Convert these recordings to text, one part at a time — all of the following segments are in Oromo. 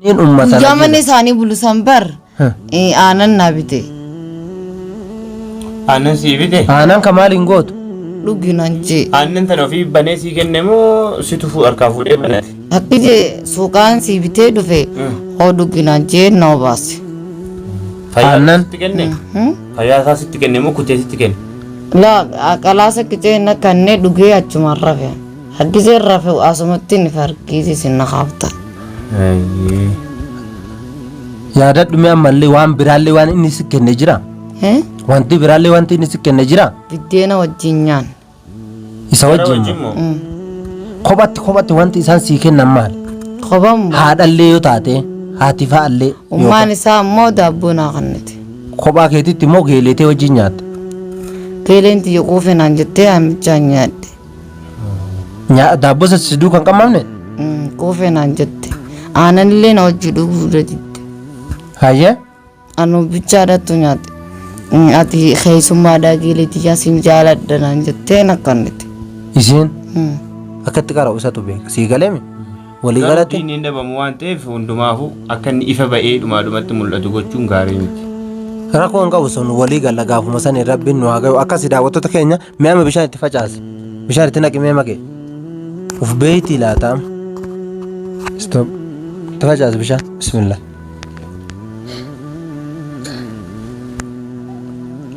Niin ummata Guyyaa manni na isaanii bulu san bar aanan naa bite. Aannan sii bite? Aanan ka maaliin gootu? Dhugi naan jee. Aannan tana ofii banee sii kenne moo situ harkaa fuudhee banate? Akki jee suuqaan sii bitee dhufe hoo dhugi naan jee na obaase. Fayyaa Aannan? sitti kenne? Fayyaa isaa sitti kenne moo kutee sitti kenne? Laa qalaasa kicee na kannee dhugee achumaan rafe. Harkisee rafe asumatti ni farkiisi na kaafta. Ayyee. Yaadadhu mee ammallee waan biraallee waan inni si kenne jira? Wanti biraallee wanti inni si kenne jira? Biddeena wajjin nyaan. Isa Gara wajjin wajjin moo? Kophatti kophatti wanti isaan sii kennan maali? Kophaan Haadhallee yoo taate haati fa'allee Ummaan isaa ammoo daabboo naa kennite. Kophaa keetitti immoo geeleetee wajjin nyaatte. Geeleen tiyya quufe naan jettee haamichaan nyaadhe. Daabboo isa si duukaa hin qammamne? Quufe naan jette. Aanan illee na wajji dhuguu didde. Hayyee. Anu bichaadhattu nyaate. Ati keessummaadhaa geelee tiyyaa sin jaaladha naan jettee na kennite. Isiin akkatti qara'u isatu beeka. Sii galeemi? Walii Garuu galatti. diinni hin dhabamu waan ta'eef hundumaafuu akka inni ifa ba'ee dhumaa dhumatti mul'atu gochuun gaarii miti. Rakkoo hin qabu sun walii galla gaafuma sanii rabbiin nu haa gahu. Akkasi daawwattoota keenya mi'a amma bishaan itti facaase. Bishaan itti naqi mee maqee. Uf beeytii laata amma. Stop. Itti facaase bishaan. Bismillah.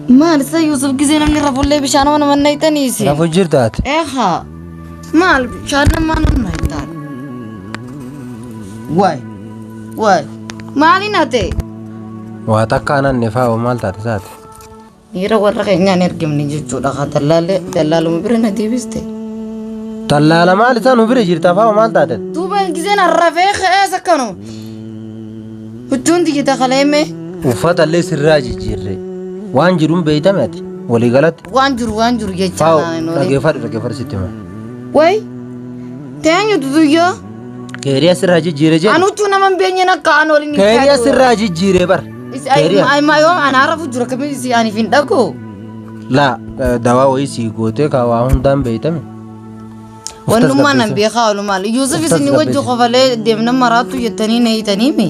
Maal isa Yuusuf gisee namni rafullee bishaan nama nama naytaniisi. Rafu jirta ati. Eehaa. Maal bishaan namaa nama naytaan. Waay. Waay. Maaliin ate? Waa takka aanan ne faa maal taate saate. Dhiira warra keenyaan ergamne jechuudha. Haa dallaalee dallaaluma bira na deebiste. Tallaala maal isaa nu bira jirta faa maal taate? Duuba giseen arrafee ka'ees akkanu. Huccuun tiyya takaleeme. Uffata illee sirraa jijjiirre. Waan jiruun beeytame ati walii galatti. Waan jiru waan jiru jechaa Faawo naan hin oolin. dhageeffadhu dhageeffadhu sitti hima. Wayi teenyutu tuyyaa. Keeriyaa sirraa jijjiire jedhe. An huccuu nama hin beenyeen akka aan waliin hin Keeriyaa taatu. sirraa jijjiire bar. Keeriyaa. Aymaa yoo an haara fuuldura kamiin si aniif hin dhagoo. Laa dawaa wayii sii gootee kaa waa hundaan beeytame. Of Wannummaa nan tasgabbeessi. beekaa oolu maal. Yuusuf Of isin wajji tasgabbeessi. qofalee deemna maraattu jettanii na hiitanii mi?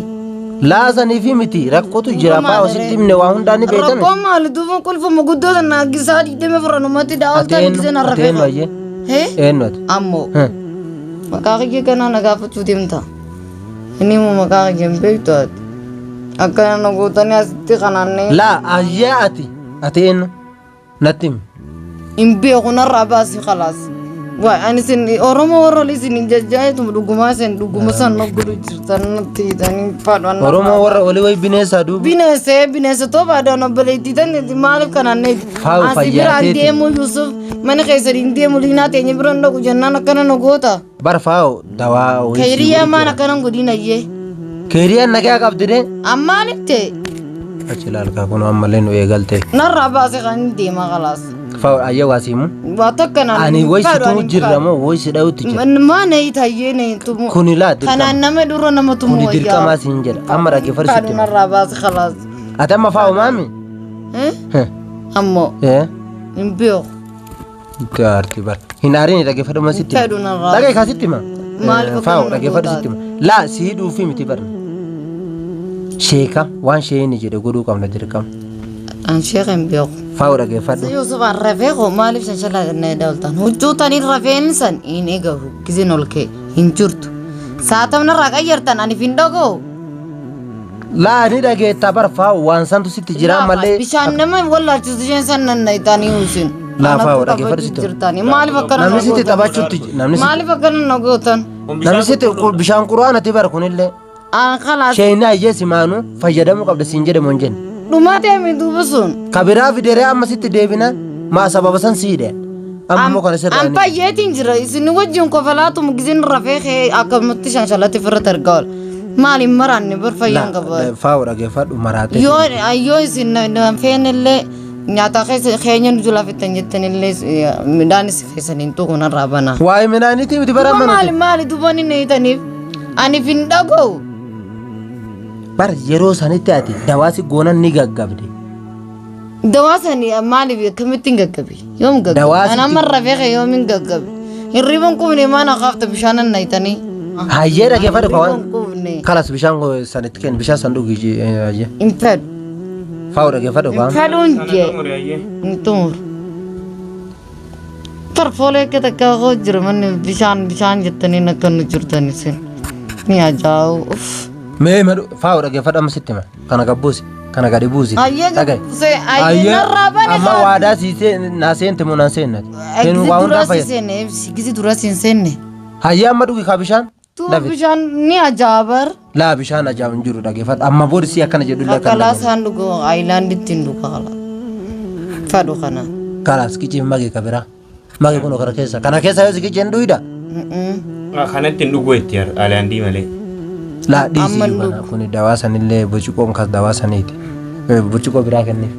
Laa saniifi miti rakkootu jira Maal faa ositti himne waa hundaan ni beeytame. Rakkoon maali duuba qulfuma guddoo tana gisaa 24 numatti Ati daawwattan eenyu? giseen Ati arrafee. eenyu ayyee? Hee? Eenyu ati? Ammoo. Heh. Maqaa kiyya kanaa na gaafachuu deemta. Inni immoo maqaa kiyya hin beektu ati. Akkana na gootanii asitti kanaan na Laa ayyee ati ati eenyu? Natti himi. hin beeku narraa baasi khalaas. Waay ani isin Oromoo warra olii isin hin jajjaayetu dhugumaa isin dhuguma san na godhu jirtan natti hidhanii fadhan. Oromoo warra olii wayi bineensaa duuba. Bineensa bineensa too baadaan obboleettii tan maaliif kanaan na Faawu Asi fayyaa biraan teeti. deemu Yusuf mana keessa hin deemu liinaa teenya biraan dhaqu jennaan akkana na goota. Bar faawo dawaa wayii sii Keeriyaa godhu maan jira. akkana hin godhin ayyee. Keeriyaan nagaa qabdi dee. Ammaan itti Achi ilaalkaa kun ammallee nu eegalte. narraa baase kan hin deema khalaas. Faawo ayyee waa siimu. Waa takka naan Ani hin wayi fadhu, situu ani hin jirra fadhu. moo wayi si dhawutti jira. Maa na hiitayyee na tumu. Kuni laa dirqama. Kanaan nama dura nama tumu Kuni wayyaa. dirqamaa siin jedha. Amma dhaggeeffadhu Fadhu sitti hima. narraa baase khalaas. Ati amma faawo maami? Eh? Heh. Ammoo Eh. hin beeku. Gaarti bar. Hin aarini dhaggeeffadhu ma sitti hima. Fedhu narraa. Dhagee kaa sitti hima. Maaliif akka Faawo nama dhaggeeffadhu sitti hima. Laa sii dhuufii miti bar. Sheeka waan sheeyni jedhe godhuu qabna dirqama. An sheeka hin beeku. Faawo dhaggeeffadhu. Yusuf an rafee koo maaliif shanshalaa na dabaltan huccuu taniin rafeen san hin eegahu gizeen ol ka'e hin jirtu. Saatamna irraa qayyartan ani hin dhagoo. Laa ni dhageetta bar faawo waan santu sitti jira malee. Bishaan nama wallaalchisu isheen san nan dhayxanii usin. Laa faawo dhaggeeffadhu sitti. Jirtanii maaliif akkana Namni na sitti gootan? taphachuutti namni sitti Maaliif akkana na gootan? namni sitti bishaan quraanati bar kunillee. Aan khalaas Sheeyni ayyee simaanu fayyadamuu qabda siin jedhe moo hin jenne. dhumatee mi duuba sun. Kabiraa fideree amma sitti deebina maa sababa san siidhe. Amma immoo kana sirraa An ni. fayyeetiin jira isin wajjin kofalaatuma gizin rafee kee akkamatti shanshalatti firratti argaa oola. Maal hin maraanne bar fayyaan qaba. Faawo dhaggeeffadhu maraatee. Yoo yoo isin na feenillee nyaata keessa keenya nu jalaa fittan jettanillee midhaanis keessan hin tuqu narraa banaa. Waa'ee midhaaniitii miti bara Duuba amma maali nuti. maali duuba inni hiitaniif ani hin dhaga'u. Bar yeroo sanitti ati dawaa si goonan ni gaggabde. Dawaa sani maaliif akkamitti hin gaggabe? Yoom gaggabe? Dawaa Ani sitti- amma rafee kee yoom hin gaggabe? Hirriba hin quufne maana kaafta bishaanan nayitanii. Hayyee dhaggeeffadhu ka waan Hirriba hin quufne. dhugne. Kalas bishaan koo sanitti kenni bishaan san dhugi hayyee. Hin fedhu. Faa'u dhaggeeffadhu Hin qaama. fedhuun Sana jee. xumure ayyee. Hin xumuru. Farfoolee akka takkaa koo jira manni bishaan bishaan jettanii akka nu jirtan isin. Ni ajaa'u. Uff. Mee madhu faa'u dhaggeeffadhu amma sitti hima. Kana gabbuusi kana gadi buusi. Hayyee Dhaga'i. gabbusee hayyee narraa bane Amma kaa. waadaa sii naa seente moo naan seennati? Seenuu Gizi waa hundaa duraa si fayyada. seenne ibsi gizi duraa si hin seenne. Hayyee amma dhugi kaa bishaan. Tuu Dafi. bishaan ni ajaa'a bar. Laa bishaan ajaa'u hin jiru dhaggeeffadhu. Amma booda si akkana jedhu illee akka hin Kakalaa dhageenye. isaan dhugu aayilaanditti hin dhuga kala. Fadhu kana. Kalaas kiciif mage ka biraa. Mage kun kana keessa. Kana keessa yoo si kiceen dhuyda. Kanatti hin dhuguu itti aalaandii malee. Laa dhiisi Amma iyyuu kana. Kuni dawaa sanillee burcuqqoon kan dawaa saniiti. Burcuqqoo biraa kenniif.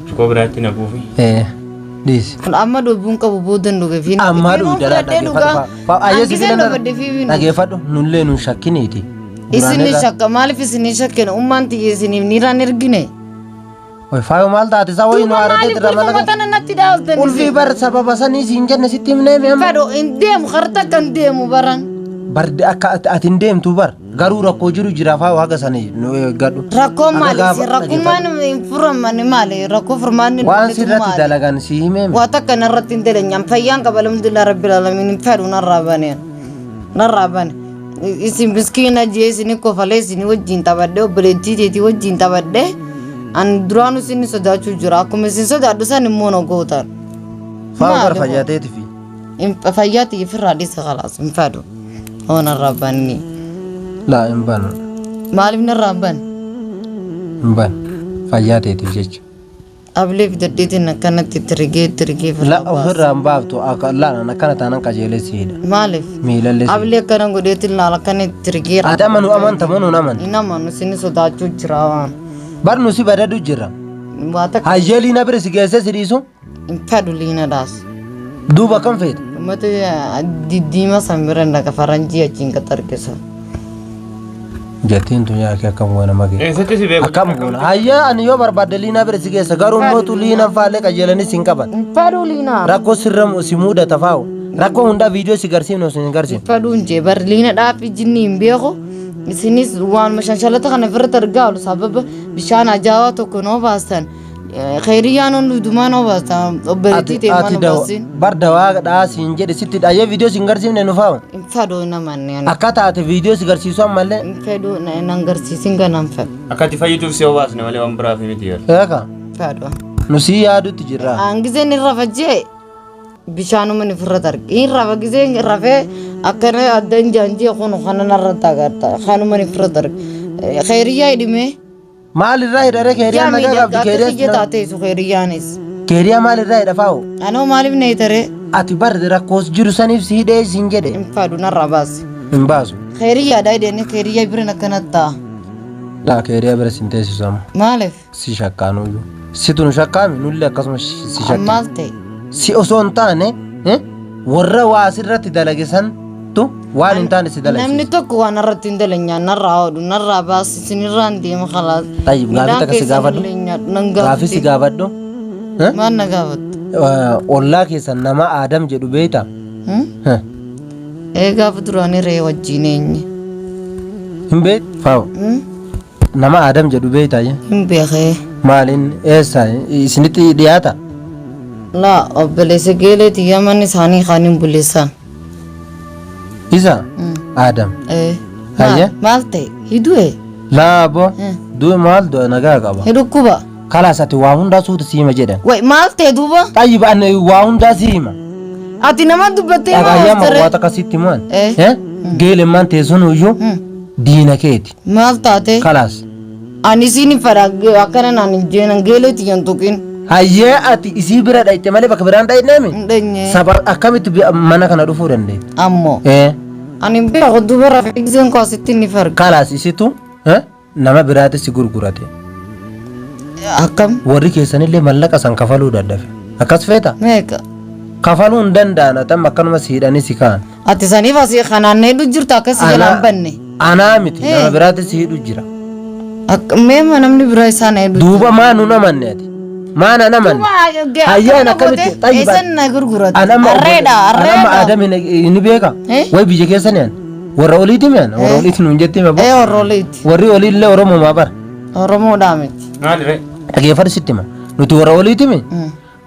Burcuqqoo biraatti naquufi. Dhiisi. Amma dhuguun qabu booda hin dhuge fi. Amma dhuyda laa dhaggeeffadhu. Ayyee si Hanqiseen dhugadhe fi hin dhugu. Dhaggeeffadhu nullee nun shakkiniiti. Isin ni shakka maaliif isin ni shakkine ummaan tiyya isiniif niiraan ergine. Oi faayo maal taate isaa wayii nu Duuba haaratee maaliif irraa ulfuma mallaqa. tana natti dhaabdan Ulfii isin? bar sababa sanii siin jenne sitti himnee mi amma. Fedhu hin deemu karta kan deemu baran. Bar akka ati hin deemtu bar garuu rakkoo jiru jira faayo haga sanii nu eeggadhu. Rakkoo Akka maali? gaafa Isin rakkummaan hin furamani maali? Rakkoo furmaanni Waan dhufnetu sirratti maali? dalagan si himee mi? Waa takka narratti hin dalanyaan fayyaan qaba alhamdulillah rabbil alamin hin fedhu narraa baneen. Narraa bane. Isin miskiina jee isin kofalee isin wajjin taphadhee obboleettii teetii wajjin taphadhee an duraanuu isin sodaachuu jira akkuma isin sodaadhu san immoo na gootan. Faayo bar Maali kun? fayyaa teetifi. Fayyaa tiyya ofirraa dhiisa khalaas hin fedhu. Hoo narraa banni. Laa hin banu. Maaliif narraa ban? Hin banu. Fayyaa teetiif jecha. Ablee fidadheetiin akkanatti itti rigee itti rigee La ofirraa baasa. ofirraa hin baaftu akka laalaan akkana taanan qajeelee si hidha. Maaliif? Miilallee si hidha. Ablee akkana godheetiin laala akkana itti rigee Ati amma nu amanta moo nuun amanta? Hin amanu isin sodaachuu jira waan. Bar nu si badadu jirra. Waa takka Hayyee liina bira si geessee si dhiisu hin fedhu liinadhaas. duuba akkam feeta? Uummata diddiima san bira dhaqa faranjii achiin qaxarqisa. Jettiin tun yaakee akkam goona magee. Eessatti si beeku? Akkam goona? Hayyee ani yoo barbaadde liinaa bira si geessa garuu mootu liinan faallee qajeelanis hin qaban. Hin fedhu liinaa. Rakkoo sirra si mudata faa'u. Rakkoo hundaa viidiyoo si garsiifnu si hin garsiifnu. Fedhuun jee bar liina dhaafi jinni hin beeku. Isinis waan shanshalata kana ofirratti argaa oolu sababa bishaan ajaa'aa tokko noo baastan. Khayriyyaan hundumaa noo baastan obboleettii Ati ta'e ati maal dawa baasin. bar dawaa dhaa siin jedhe sitti hayyee viidiyoo si hin garsiifne nu faa'u. Hin fedhu namanni ani. Akka taate viidiyoo si garsiisu ammallee. Hin fedhu nan garsiisin kanaan fedhu. Akka ati fayyituuf si obaasne malee waan biraaf miti yeroo. Eeka Fedhu. nu si yaadutti jirra. Gizeen hin rafa jee bishaanuma ni ofirratti arge. Hin rafa gizeen rafee akkana adda hin jaanjee kun kana narratti agarta. Kanuma ni ofirratti arge. Khayriyyaa hidhimee. Maalirraa hidharee keeriyaa Yaa nagaa miidhagaa qabdi akka keeriyaa kiyya taatee su khayriyyaanis. keeriyaa maalirraa hidha faa'u. Anoo maaliif na hitaree? Ati bar rakkoos jiru saniif si hidhee siin jedhe. Hin fedhu narraa baasi. Hin baasu. Khayriyyaadha hidhanii khayriyyaa biran akkana ta'a. Laa keeriyaa bira sin teessisu amma. Maaliif? Si shakkaanuyyuu. Situ nu shakkaami nullee akkasuma si shakkina. Maal ta'e? Si osoo hin taane warra waa sirratti dalage santu waan hin taane si Namni dalagsiisa. tokko waan irratti hin dalanyaan narraa hodhu narraa baasi isinirraa hin deema khalaas. Tayyib gaafii Midhaan takka si keessan gaafadhu. illee nyaadhu nan Gaafii si gaafate. gaafadhu. Maal na gaafattu? Ollaa keessan nama Aadam jedhu beektaa? Ee gaafa duraanii re'ee wajjin eenye. Hin beektu? Faawo. Nama Aadam jedhu beektaa? Hin beekee. Maaliin eessa isinitti dhiyaata? Laa obboleessa geeleeti yaman isaanii kan hin buleessan. Isa? Aadam. Ee. Hayya. Maal ta'e? Hidu'e? Laabo. Du'e maal du'e nagaa qaba. Hidhukkuba. Kalaas ati waa hundaa suuta si hima jedhan. Way maal ta'e duuba? Xayyib ani waa hundaa si hima. Ati nama dubbattee maal Dhagaayyaa ture? waa takka sitti himan. Eh. Geelemmaan teessuun iyyuu diina keeti. Maal taate? Kalaas. Ani isiin hin fedha akkana naan hin jeenan geeleeti hin tuqin. Hayyee ati isii bira dhayxe malee bakka biraan dhayneemi. Hin dheenye. Saba akkamitti mana kana dhufuu dandeetti? Ammoo. Ani hin beeku duuba rafee giseen koo asitti ni farga. Kalaas isitu nama biraatti si gurgurate. Akkam? Warri keessanillee mallaqa san kafaluu dadhabe. Akkas feeta? Meeqa? Kafaluu hin danda'an atam akkanuma si hidhanii si kaa'an. Ati saniif asii kanaan na hidhu jirta akkasii jalaan banne. Anaa miti nama biraatti si hidhu jira. Meema namni biraa isaan na hidhu. Duuba maa nun amanne ati? Maa nan amanne? Hayyaan akkamitti xayyiba? Eessan na gurgurate? An amma Arreedha an amma arreedha. Adam ni beeka? Eh? Way biyya keessani an? Warra oliiti mi'an warra Eh. oliiti nuun jettee ma Ee, warra oliiti. Warri olii illee Oromoo bara. Oromoodhaa miti. Maali ree? Dhageeffadhu sitti hima. Nuti warra oliiti mi?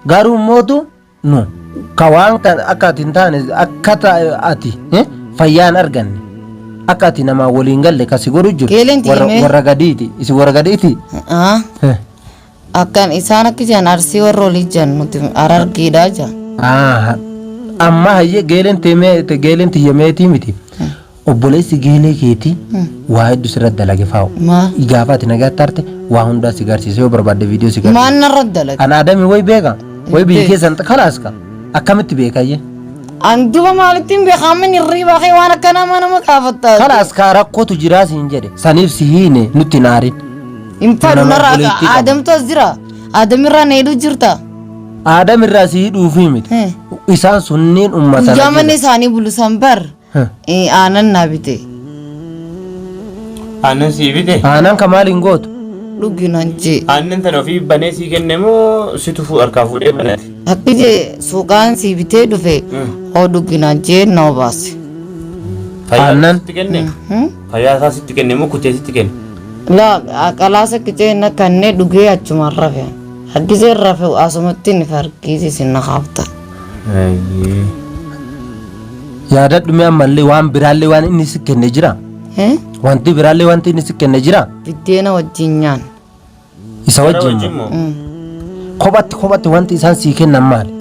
Garuu mootu nu ka waan kan akka ati hin taane akka ati fayyaa hin arganne akka ati namaa waliin galle ka si godhu jiru Geeleen warra tiimee. warra gadiiti. Isin warra gadiiti. Ah. Akkan isaan akka jiran Arsii warra olii jiran nuti Harargeedhaa jiran. Ah, amma hayyee geeleen teemee geeleen tiyya meetii miti. Obboleessi geelee keetii waa hedduu sirra dalage faa'u. Maal? Gaafa ati nagaatti harte waa hundaa si garsiisa yoo barbaadde viidiyoo si garsiisa. Maal narra dalage? Ana adami way beeka. Way biyya Beeku. keessan kalaas ka. Akkamitti beekayye? An duba maalittiin beekaa min hirriibaa kee waan akkanaa maa nama gaafatta? Kalaas kaa rakkootu jiraa siin jedhe. Saniif si hiine nutti hin aarin. Hin fedhu Nama narraa obboleettii qaba. Aadamtu as jira. Aadamirraa na hidhuu jirta. Aadam irraa si hidhuufii miti. Eh. Isaan sunniin ummata Guyyaa na manni jedha. isaanii bulu san bar Huh. aanan naa bite. Aannan sii bite? Aanan ka maaliin gootu? Dhugi naan jee. Aannan tana ofii banee sii kenne moo situ harkaa fuudhee banate? Akki jee suuqaan sii bitee dhufe hoo dhugi naan jee na obaase. Fayyaa Aannan? sitti kenne? Fayyaa isaa sitti kenne moo kutee sitti kenne? Laa qalaasa kicee na kannee dhugee achumaan rafe. Harkisee rafe asumatti ni farkiisi na kaafta. Ayyee. Yaadadhu mee ammallee waan biraallee waan inni si kenne jira? Eh? Wanti biraallee wanti inni si kenne jira? Biddeena wajjin nyaan. Isa Gara wajjin wajjin moo? moo? Kophatti kophatti wanti isaan sii kennan maali?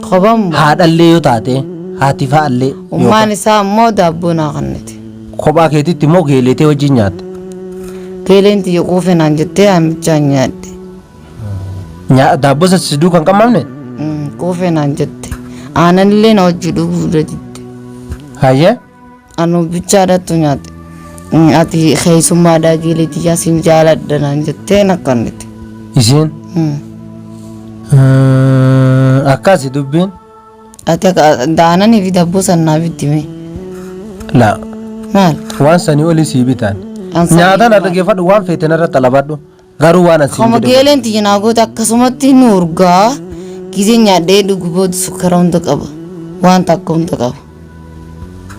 Kophaan moo? Haadhallee yoo taate haati fa'allee Ummaan yookaan isaa ammoo daabboo naa kennite. kophaa keetitti immoo geeletee wajjin nyaatte. Geeleen tiyya quufe naan jettee haamichaan nyaadhe. Daabboo isa si duukaa hin qammamne? Quufe naan jette. Aananillee na wajji dhuguu didde. Hayyee. Anu bichaadhattu nyaate. Ati keessummaadhaa geelee tiyyaa siin jaaladha naan jettee na kennite. Isiin? Akkasi dubbiin. Ati akka aananii fi daabboo san naa bitti mee. Laa. Maal? Waan sanii olii sii bitaan. An sanii Nyaata na maal? dhaggeeffadhu waan feete narra xalabadhu. Garuu waan asiin Kama jedhe geeleen tiyya naa goote akkasumatti nu urgaa gizee nyaadhee dhugu booda sukkara hunda qaba. Waan takka hunda qaba.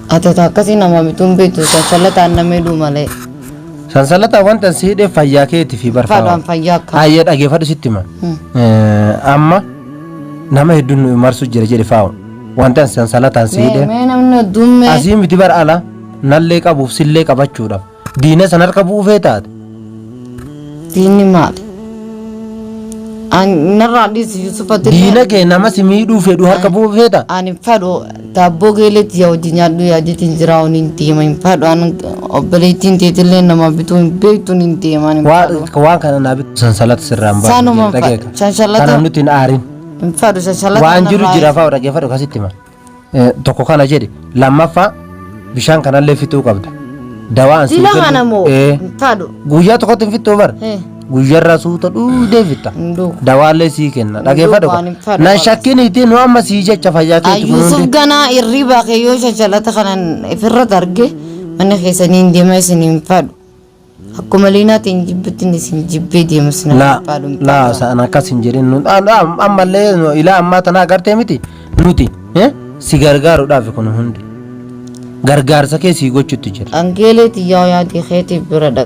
Ati ati akkasii nama bituun beektu sansalataan nama hidhuu malee. Sansalataa wanta si hidhee fayyaa keetii fi barfaa. Fadhaan fayyaa akka. Hayyee dhageeffadhu sitti hima. Amma nama hedduun nu marsu jira jedhe faa'u. Wanta sansalataan si Mee hidhee. mee namni hedduun mee. Asii miti bar ala nallee qabuuf sillee qabachuudhaaf. Diina san harka bu'uu taate. Diinni maali? An narraa dhiisi Yusuf ati. Diina kee nama si miidhuu fedhu harka bu'uu feeta? Ani fadhu daabboo geeleetti yaa hojii nyaadhu yaa jetiin jira hin deema hin fadhu an obboleettiin teetillee nama bituu hin beektuun hin deema hin fadhu. Waan kana naa bitu sansalata sirraan baatu. Sanuma hin fadhu. Sanshalata. Kanaaf nuti hin aarin. Hin fadhu sanshalata. Waan jiru jira fa'aa dhaggeeffadhu akkasitti hima. Tokko kana jedhe lammaffaa bishaan kanallee fixuu qabda. Dawaan sii Dila kennu- kana moo Ee, hin fadhu. Guyyaa tokkotti hin fixxuu bar. Guyyarraa suuta dhuudee fixa. Hin dhugu. Dawaallee sii kenna. Dhaggeeffadhu. waan hin fadhu Nan waan. shakkiniiti nu amma sii jecha fayyaa keetti kun Yusuf hundi. ganaa irriibaa kee yoo shanshalata kanan ifirratti arge mana keessanii hin deema isin hin fadhu. Akkuma liinaatiin jibbittiin isin jibbee deema isin hin Laa fadhu. hin laa fadhu. sa'an akkas hin jedhin nu ammallee nu ilaa ammaa tana agartee miti nuti si gargaaruudhaaf kun hundi gargaarsa kee sii gochuutti jira. Angeelee xiyyaa yaadii keetiif bira dhaqa.